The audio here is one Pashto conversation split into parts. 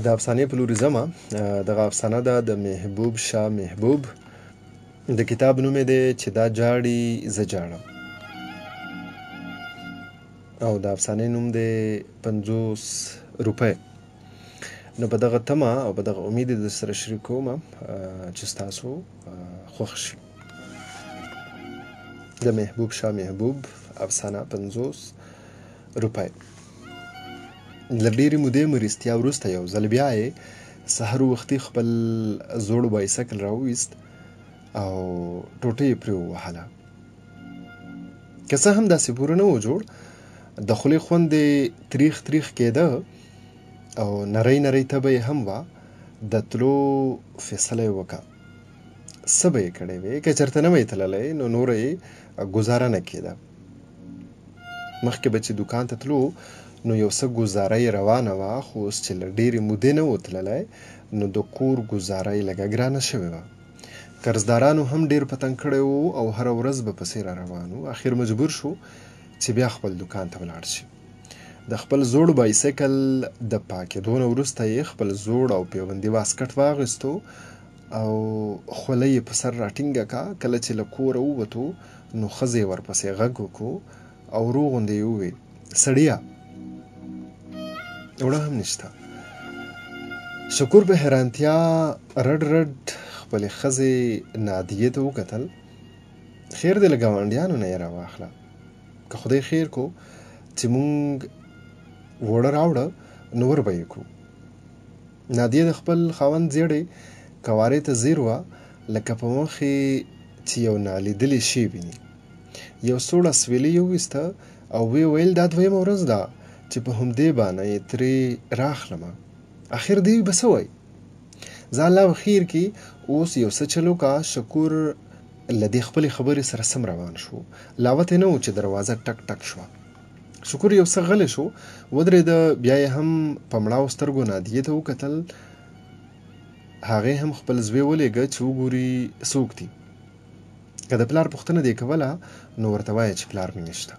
د افسانې په لوري ځمه. دغه افسانه ده د محبوب شاه محبوب، د کتاب نوم یې دی چې دا جاړي زه جاړم، او د افسانې نوم دی 50 روپۍ. نو په دغه تمه او په دغه امید یې در سره شریکوم چې ستاسو خوښ شي. د محبوب شاه محبوب افسانه 50 روپۍ. له ډېرې مودې مریضتیا وروسته یو ځل بیا یې سهار وختي خپل زوړ بایسکل راوویست او ټوټه یې پرې ووهله. که څه هم داسې پوره نه و جوړ، د خولې خوند یې تریخ تریخ کېده او نرۍ نرۍ تبه یې هم وه. د تلو فیصله یې وکړه. څه به یې کړی وي، که چېرته نه وی تللی نو نوره یې ګوزاره نه کېده. مخکې به چې دوکان ته تلو نو یو څه ګوزاره یې روانه وه، خو اوس چې له ډېرې مودې نه و تللی نو د کور ګوزاره یې لږه ګرانه شوې وه. قرضدارانو هم ډېر په تنګ کړی و او هره ورځ به پسې را روان و. اخر مجبور شو چې بیا خپل دوکان ته ولاړ شي. د خپل زوړ بایسکل د پاکېدو نه وروسته یې خپل زوړ او پیوندي واسکټ واغوستو او خولۍ یې په سر راټینګه کا. کله چې له کوره ووتو نو ښځې یې ورپسې غږ وکړو او ورو غوندې یې وویل، سړیه اوړه هم نشته. شکور په حیرانتیا رډ رډ خپلې ښځې نادیې ته وکتل. خیر دی، له ګاونډیانو نه یې راواخله، که خدای خیر کو چې مونږ وړه راوړه نو ور به یې کړو. نادیه د خپل خاوند زیړې قوارې ته ځیر وه، لکه په مخ یې چې یو نالیدلی شی ویني. یو سوړ اسویلی یې وویسته او ویې ویل، دا دویمه ورځ ده چې په همدې بانه یې ترې راخلمه، اخر دوی به څه وایي؟ ځه الله به خیر کړي، اوس یو څه چل وکړه. شکور له دې خپلې خبرې سره سم روان شو. لا وتی نه و چې دروازه ټک ټک شوه. شکور یو څه غلی شو، ودرېده، بیا یې هم په مړاوو سترګو نادیې ته وکتل. هغې هم خپل زوی ولېږه چې وګوري څوک دي. که د پلار پوښتنه دې کوله نو ورته وایه چې پلار مې نشته.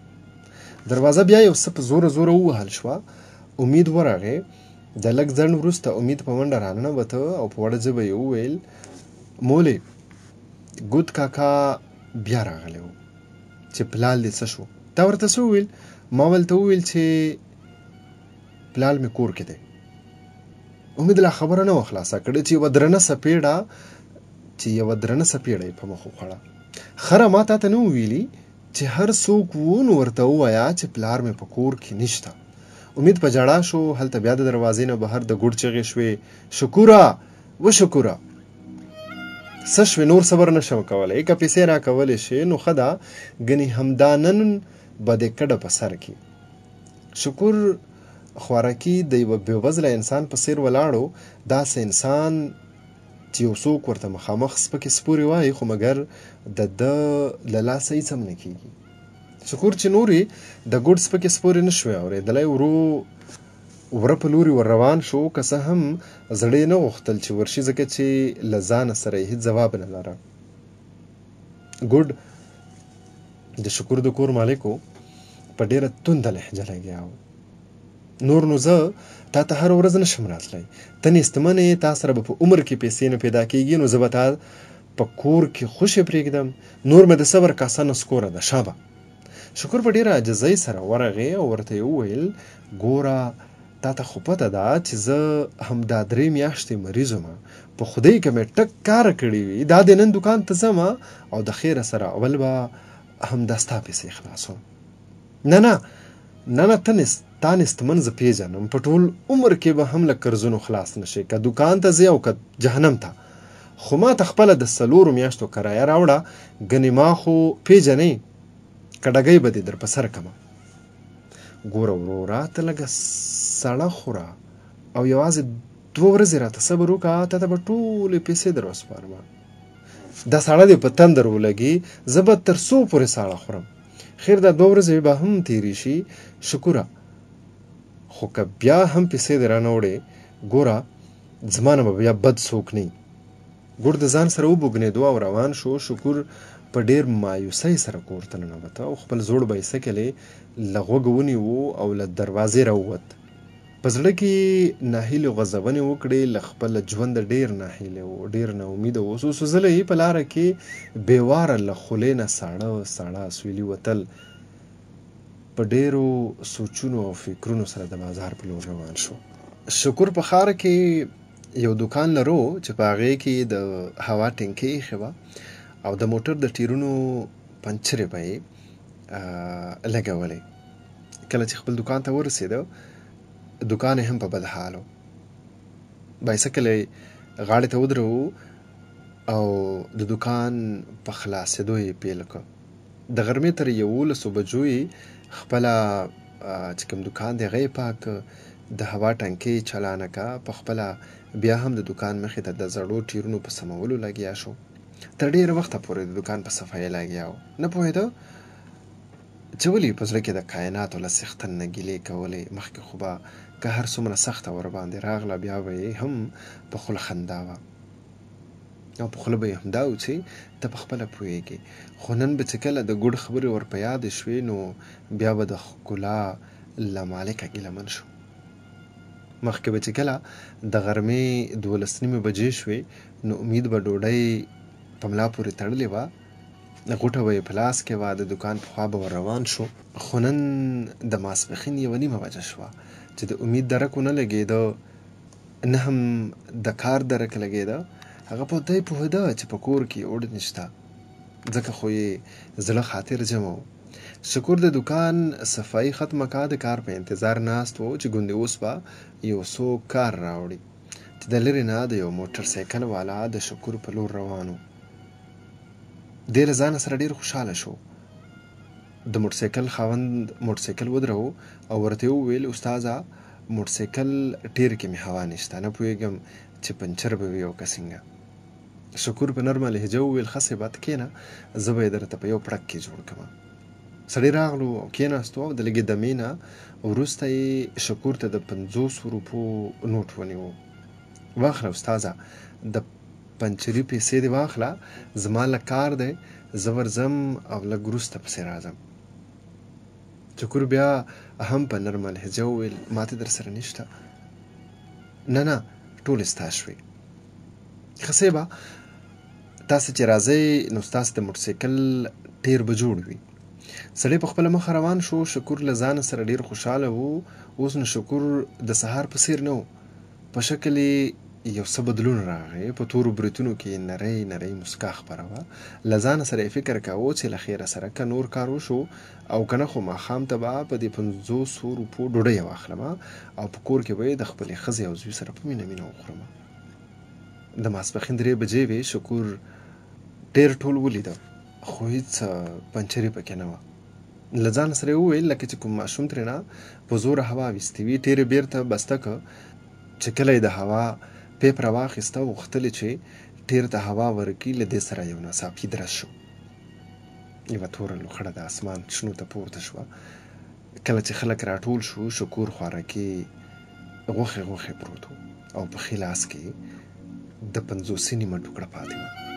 دروازه بیا یو څه په زوره زوره ووهل شوه. امید ورغی. د لږ ځنډ وروسته امید په منډه راننوته او په وړه ژبه یې وویل، مولې ګود کاکا بیا راغلی و چې پلال دې څه شو؟ تا ورته څه وویل؟ ما ورته وویل چې پلال مې کور کې دی. امید لا خبره نه وه خلاصه کړې چې یوه درنه څپېړه یې په مخ وخوړه. خره ما تا ته نه ویلي چې هر څوک وو نو ورته ووایه چې پلار مې په کور کې نشته. امید په ژړا شو. هلته بیا د دروازې نه بهر د ګوډ چغې شوې، شکوره وشکوره څه شوې، نور صبر نه شم کولی، که پیسې راکولی شې نو ښه ده، ګنې همدا نن به دې کډه په سر کې. شکور خوارکي د یوه بېوزله انسان په څېر ولاړو، داسې انسان چې یو څوک ورته مخامخ سپکې سپورې وایي خو مګر د ده له لاسه هېڅ هم نه کېږي. شکور چې نورې د ګوډ سپکې سپورې نه شوې اورېدلی، ورو وره په لوري ور روان شو. که څه هم زړه یې نه غوښتل چې ورشي، ځکه چې له ځانه سره یې هېڅ ځواب نه لره. ګوډ د شکور د کور مالک و، په ډېره تونده لهجه لګیا و. نور نو زه تا ته هره ورځ نه شم راتلی، ته نیستمن یې، تا سره به په عمر کې پیسې نه پیدا کېږي، نو زه به تا په کور کې خوشې پرېږدم. نور مې د صبر کاسه نسکوره ده، شابه. شکر په ډېره عاجزۍ سره ورغی او ورته یې وویل، ګوره تا ته خو پته ده چې زه همدا 3 میاشتې مریض وم، په خدای که مې ټک کار کړی وي، دا د نن دوکان ته ځم او د خیره سره اول به همدا ستا پیسې خلاصوم. نه نه نه نه، ته تا نیستمن زه پېژنم، په ټول عمر کې به هم له قرضونو خلاص نه شې، که دوکان ته ځې او که جهنم ته، خو ما ته خپله د 4 میاشتو کرایه راوړه، ګنې ما خو پېژنې، کډګۍ به دې در په سر کمه. ګوره وروره، ته لږه سړه خوره او یوازې 2 ورځې راته صبر وکړه، تا ته به ټولې پیسې در وسپارم. دا ساړه دې په تندر ولګي، زه به تر څو پورې ساړه خورم؟ خیر دا 2 ورځې به هم تېرې شي، شکوره. خو که بیا هم پیسې دې رانه وړې، ګوره زما نه به بیا بد څوک نه. ګوډ د ځان سره وبوږنېدو او روان شو. شکور په ډېر مایوسۍ سره کور ته ننوته او خپل زوړ بایسکل یې له غوږه ونیو او له دروازې راووت. په زړه کې یې ناهیلې غځونې وکړې، له خپله ژونده ډېر ناهیلی و، ډېر ناامیده و، څو څو ځله یې په لاره کې بې واره له خولې نه ساړه ساړه اسویلي وتل. په ډېرو سوچونو او فکرونو سره د بازار په لور روان شو. شکور په ښار کې یو دوکان لرو چې په هغې کې د هوا ټینکې ایښې وه او د موټر د ټیرونو پنچرې به یې لګولې. کله چې خپل دوکان ته ورسېده، دوکان یې هم په بد حال و. بایسکل یې غاړې ته ودروو او د دوکان په خلاصېدو یې پیل کړ. د غرمې تر 11 بجو یې خپله چې کوم دوکان دی هغه یې پاک کړ، د هوا ټانکې یې چالانه کړه، په خپله بیا هم د دوکان مخې ته د زړو ټیرونو په سمولو لګیا شو. تر ډېره وخته پورې د دوکان په صفایۍ لګیا و. نه پوهېده چې ولې یې په زړه کې د کایناتو له څښتن نه ګیلې کولې. مخکې خو به که هر څومره سخته ورباندې راغله بیا به یې هم په خوله خندا وه او په خوله به یې هم دا و چې ته په خپله پوهېږې. خو نن به چې کله د ګوډ خبرې ور په یادې شوې نو بیا به د ښکلا له مالکه ګیله من شو. مخکې به چې کله د غرمې 12 نیمې بجې شوې نو امید به ډوډۍ په ملا پورې تړلې وه، غوټه به یې په لاس کې وه، د دوکان په خوا به ور روان شو. خو نن د ماسپښین 1:30 بجه شوه چې د امید درک ونه لګېده، نه هم د کار درک لګېده. هغه په دی پوهېده چې په کور کې اوړه نشته، ځکه خو یې زړه خاطر جمع و. شکور د دوکان صفایي ختمه کا، د کار په انتظار ناست و چې ګوندې اوس به یو څوک کار راوړي، چې د لرې نه د یو موټر سایکل والا د شکور په لور روان و. دی له ځانه سره ډېر خوشحاله شو. د موټرسایکل خاوند موټرسایکل ودرو او ورته یې وویل، استاذه موټرسایکل ټیر کې مې هوا نشته، نه پوهېږم چې پنچر به وي او که څنګه. شکور په نرمه لهجه وویل، ښه صیبه ته کښېنه، زه به یې درته په یو پړک کې جوړ کړم. سړی راغلو او کښېناستو او د لږې دمې نه وروسته یې شکور ته د 50 روپو نوټ ونیو. واخله استاذه، د پنچري پیسې دې واخله، زما لږ کار دی، زه ورځم او لږ وروسته پسې راځم. شکور بیا هم په نرمه لهجه وویل، ماته درسره نشته. نه نه، ټولې ستا شوې. ښه صیبه، تاسې چې راځئ نو ستاسې د موټرسایکل ټیر به جوړ وي. سړی په خپله مخه روان شو. شکور له ځانه سره ډېر خوشحاله و. اوس نو شکور د سهار په څېر نه و، په شکل یې یو څه بدلون راغی، په تورو بریتونو کې یې نرۍ نرۍ مسکا خپره وه. له ځانه سره یې فکر کاوه چې له خیره سره که نور کار وشو او که نه خو ماښام ته به په دې 500 روپو ډوډۍ واخلم او په کور کې به یې د خپلې ښځې او زوی سره په مینه مینه وخورم. د ماسپښین 3 بجې وې. شکور ډېر ټول ولیده خو هیڅ پنچري پکې نه وه. له ځانه سره یې وویل لکه چې کوم ماشوم ترېنه په زوره هوا ویستې وي. ټیر یې بېرته بسته که، چې کله یې د هوا پیپ راواخیسته او غوښتل یې چې ټیر ته هوا ورکړي، له دې سره یو ناڅاپي درز شو. یوه توره لوخړه د اسمان شنو ته پورته شوه. کله چې خلک راټول شو، شکور خوارکې غوښې غوښې پروت و او په ښي لاس کې د 50 نیمه ټوکړه پاتې وه.